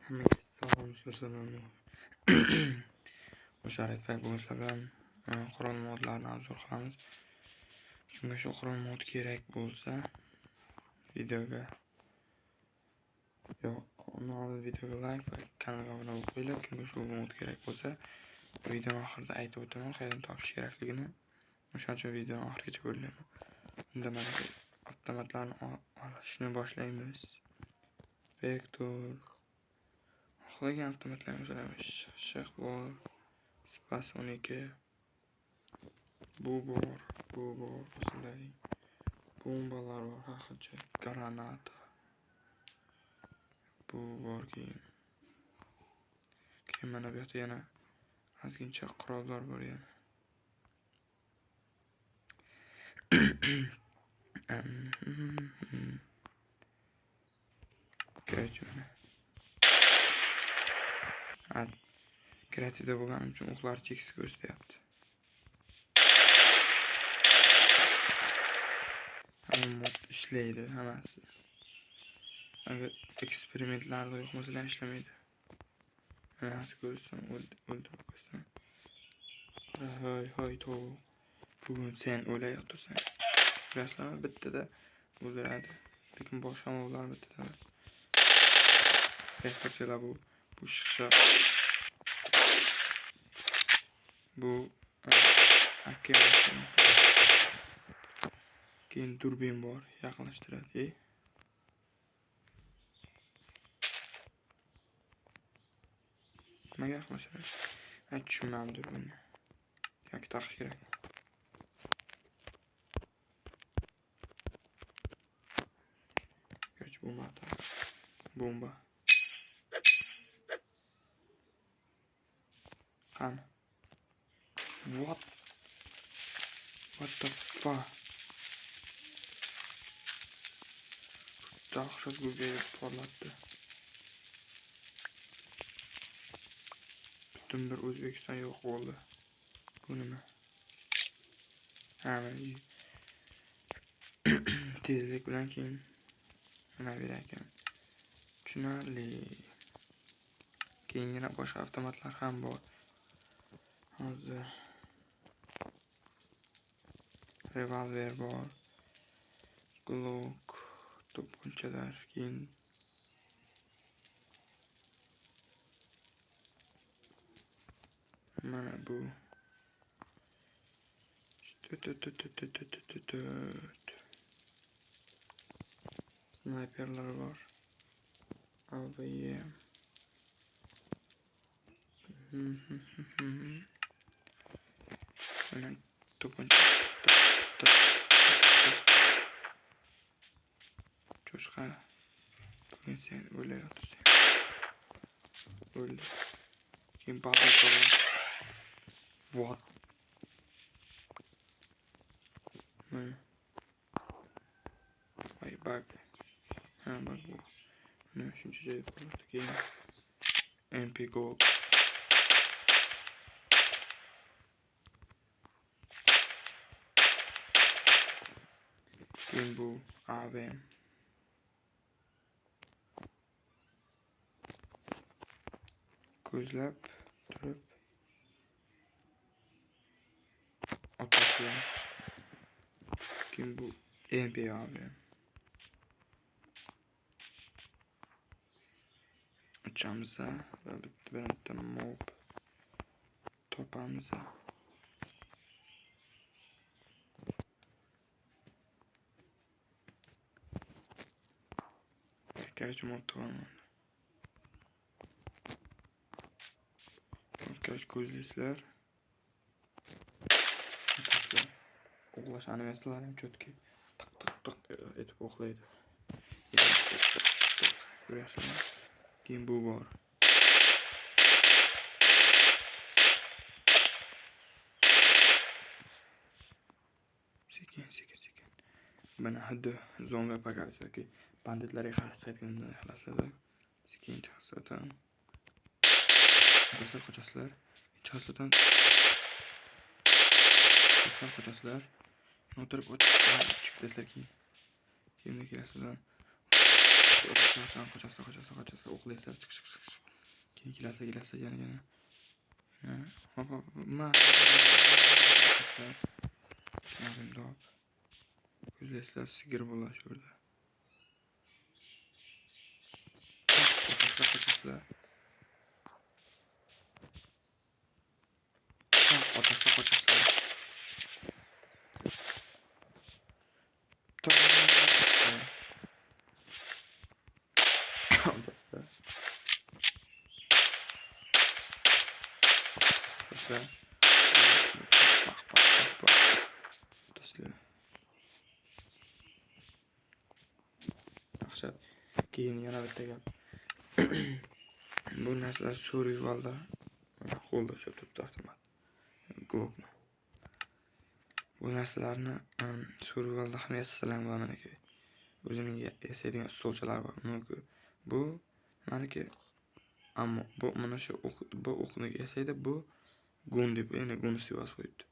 Hammaga salom, sizlar bilan Musharraf. Bugun sizlar bilan qurol modlarini obzor qilamiz. Kimga shu qurol mod kerak bo'lsa, videoga yo'q, undan oldin videoga like va kanalga obuna bo'lib qo'yinglar. Kimga shu mod kerak bo'lsa, videoni oxirida aytib o'taman, qayerdan topish kerakligini. O'shaning uchun videoni oxirigacha ko'ringlar. Unda mana shu avtomatlarni olishni boshlaymiz. Vektor xohlagan avtomatlarni olamiz. Shix bor, Spas 12, bu bor, bu bor, o'shanday bombalar bor, har xilcha, granata. Bu bor keyin. Keyin mana bu yoqda yana ozgincha qurollar bor yana. Короче, mana. Ha, kreativda bo'lganim uchun o'qlar cheksiz ko'rsatyapti. Hamma mod ishlaydi, hammasi. Agar eksperimentlarda yo'qmasalar ishlamaydi. Mana ko'rsam, o'ldirib qo'ysam. Hoy, hoy, tovuq. Bugun sen o'layotirsan. Bilasizlarmi, bittada o'ldiradi. Lekin boshqa moblar bittada emas. Ko'rsanglar bu shiqshiq. Bu aka. Keyin durbin bor, yaqinlashtiradi. Nimaga yaqinlashtiradi? Men tushunmadim durbinni. Yoki taqish kerak. Короче, bu mata. Bomba. Qani? What? What the fuck? Dahshat ko'payib porlatdi. Butun bir O'zbekiston yo'q bo'ldi. Bu nima? Ha, mana tezlik bilan keyin nima berar ekan? Tushunarli. Keyin yana boshqa avtomatlar ham bor. Hozir revolver bor, Glock, to'pponchalar, keyin mana bu. Snayperlar bor. AVM. Mana to'pponcha. Cho'chqa. Bugun sen o'layotirsan. O'ldi. Keyin bazooka bor. What? Mana. Voy, bug. Ha, bug bu. Mana shuncha joy bo'ldi. Keyin MP Gold. Keyin bu AVM. Ko'zlab turib otasizlar. Keyin bu MP AVM. Uchamiz va bitta mob topamiz. Короче, mob topaman. Короче, ko'zlaysizlar. Otasizlar. O'qlash animatsiyalari ham cho'tki. Tiq tiq tiq etib o'qlaydi. Ko'ryapsizlar. Keyin bu bor. Sekin, sekin, sekin. Mana xuddi zombi apokalipsis yoki banditlarga qarshi chiqayotganda qilasizlar. Sekin chiqasizlar. Qochasizlar, qochasizlar. Chiqasizlar. Qochasizlar. O'tirib o'tib chiqib ketasizlar keyin. Keyin kelasizlar. Qochasizlar, qochasizlar, qochasizlar, o'qlaysizlar, chiq, chiq, chiq, chiq. Keyin kelasizlar, yana. Hop hop, ma. Bundoq. Ko'zlaysizlar, sigir bo'ladi shu yerda. Qochasizlar. Qochasizlar, qochasizlar. Qochasizlar. Qochasizlar. Dahshat. Keyin yana bitta gap. Bu narsalar survivalda mana qo'lda ushlab turibdi avtomat. Glockni. Bu narsalarni survivalda ham yasasalar bo'ladi manaki. O'zining yasaydigan stolchalari bor. Buniki bu maniki, ammo bu mana shu o'q, bu o'qni yasaydi, bu gun deb, ya'ni gun yozib qo'yibdi.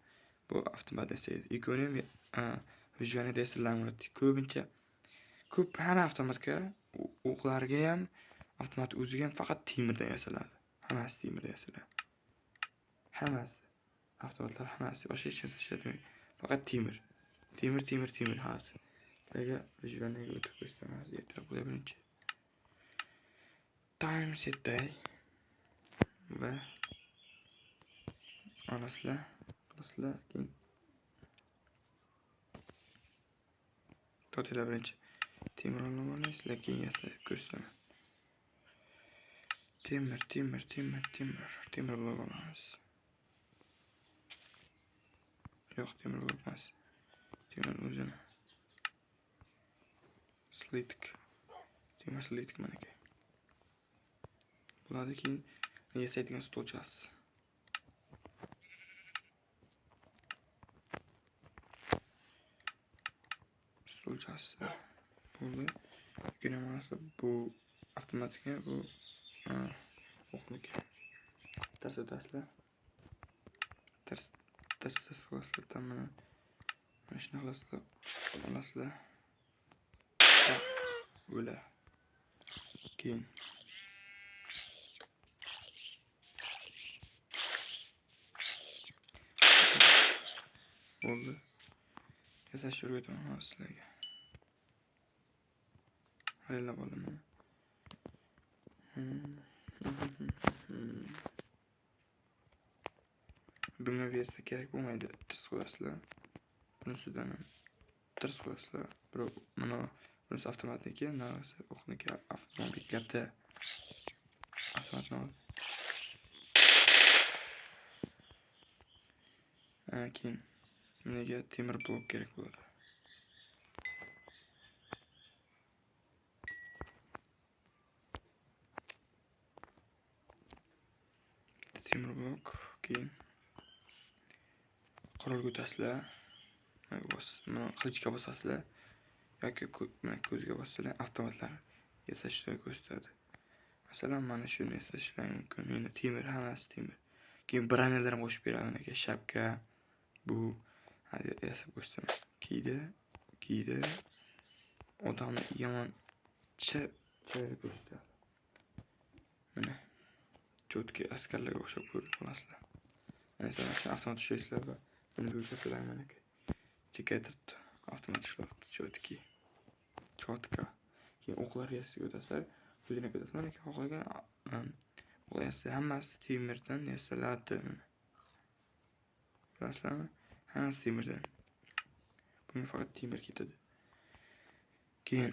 Bu avtomat yasaydi. Ikkovini ham выживание yasalar bo'ladi. Ko'pincha ko'p hamma avtomatga o'qlarga ham avtomat o'ziga ham faqat temirdan yasaladi. Hammasi temirdan yasaladi. Hammasi. Avtomatlar hammasi boshqa hech narsa ishlatmaydi. Faqat temir. Temir, temir, temir hammasi. Sizlarga выживание ga o'tib ko'rsataman. Ertaroq bo'ladi birinchi. Time set day va olasizlar, qilasizlar, keyin to'rtlar birinchi temir olaman, sizlar keyin yasab ko'rsataman. Temir, temir, temir, temir, temir blok olamiz. Yo'q, temir blok emas. Temir o'zini. Slitk. Temir slitk manaki. Bo'ladi, keyin yasaydigan stolchasi. Stolchasi bo'ldi. Ikkina narsa bu avtomatik, bu o'qniki. Tars o'tasizlar. Tars tars tars qilasizlar, tam mana shuni qilasizlar, olasizlar. O'la. Keyin bo'ldi. Yasashni o'rgataman hozir sizlarga. Qaranglar bolalar. Bunga versa kerak bo'lmaydi. Tirs qo'yasizlar. Bunisidan ham tirs qo'yasizlar. Biroq mana bunisi avtomatniki, narisi o'qniki, zombi kelyapti. Avtomatni ol. Keyin bunga temir blok kerak bo'ladi. Temir blok, keyin qurolga o'tasizlar. Mana qilichga bosasizlar yoki mana ko'zga bossanglar avtomatlar yasashni ko'rsatadi. Masalan, mana shuni yasashlar mumkin. Endi temir, hammasi temir. Keyin bronyalar ham qo'shib beradi aka, shapka, bu hali yasab ko'rsataman. Kiydi, kiydi. Odamni yomon chiroyli ko'rsatadi. Mana cho'tki askarlarga o'xshab ko'rib qolasizlar. Mana sizlar avtomat ushlaysizlar va buni ko'rsatadilar mana aka. Chekka turibdi. Avtomat ishlayapti, cho'tki. Chotka. Keyin o'qlar yasab o'tasizlar. O'zini ko'rasizlar, mana xohlagan o'qlar yasaydi. Hammasi temirdan yasaladi. Ko'rasizlarmi? Hammasi temirdan. Bunga faqat temir ketadi. Keyin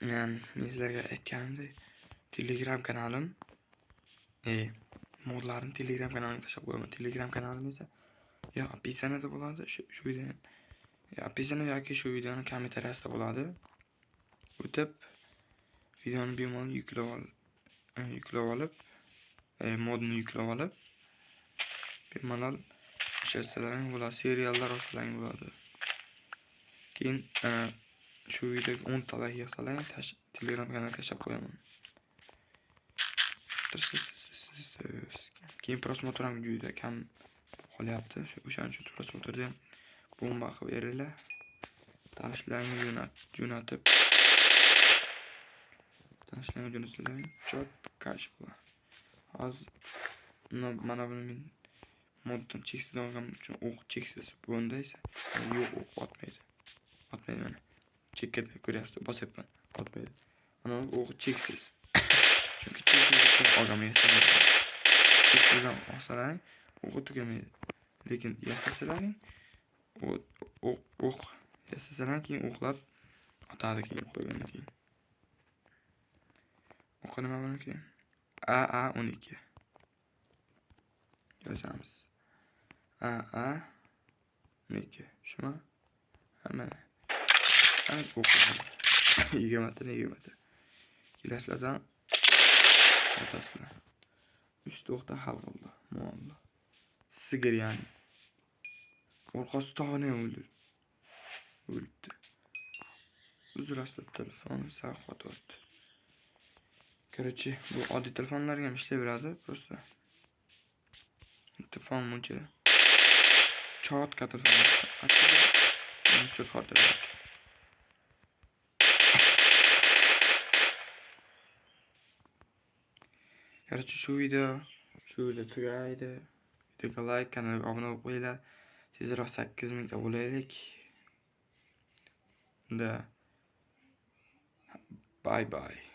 men sizlarga aytganimdek, Telegram kanalim, modlarni Telegram kanalimga tashlab qo'yaman. Telegram kanalim esa yo описаниеda bo'ladi, shu videoni yo описание yoki shu videoni kommentariyasida bo'ladi. O'tib videoni bemalol yuklab olib, modni yuklab olib bemalol ishlatsalaring bo'ladi, seriallar olsalaring bo'ladi. Keyin shu videoga 10 ta like yig'salaring, Telegram kanaliga tashlab qo'yaman. Keyin prosmotr ham juda kam qolyapti. O'shaning uchun prosmotrda ham bomba qilib beringlar. Tanishlaringni jo'natib, tanishlaringni jo'natsalaring, chotka. Такая же была. Hozir mana buni men moddan cheksiz olganim uchun o'q cheksiz. Bunda esa yo'q, o'q otmaydi. Otmaydi mana. Chekkada ko'ryapsiz, bosyapman, otmaydi. Mana o'q cheksiz. Chunki cheksiz olganman. Cheksizdan olsalaring o'qi tugamaydi. Lekin yasasalaring o'q yasasalaring keyin o'qlab otadi keyin uxlagandan keyin. O'qi nima buniki? AA 12 yozamiz. AA 12 shumi? Ha, mana. Ana o'qi. 20 ta 20 ta. Kelasizlardan otasizlar. 3 ta o'qda hal qildi muammo. Sigir ya'ni. Orqasi tog'ini ham o'ldirdi. O'libdi. Uzr, telefon sal qotyapti. Короче, bu oddiy telefonlarga ham ishlayveradi, просто. Telefon buncha чётко telefon. Что xotirlik. Короче, shu video shu yerda tugaydi. Videoga like, kanalga obuna bo'lib qo'yinglar. Tezroq 8000 ta bo'laylik. Unda bye bye.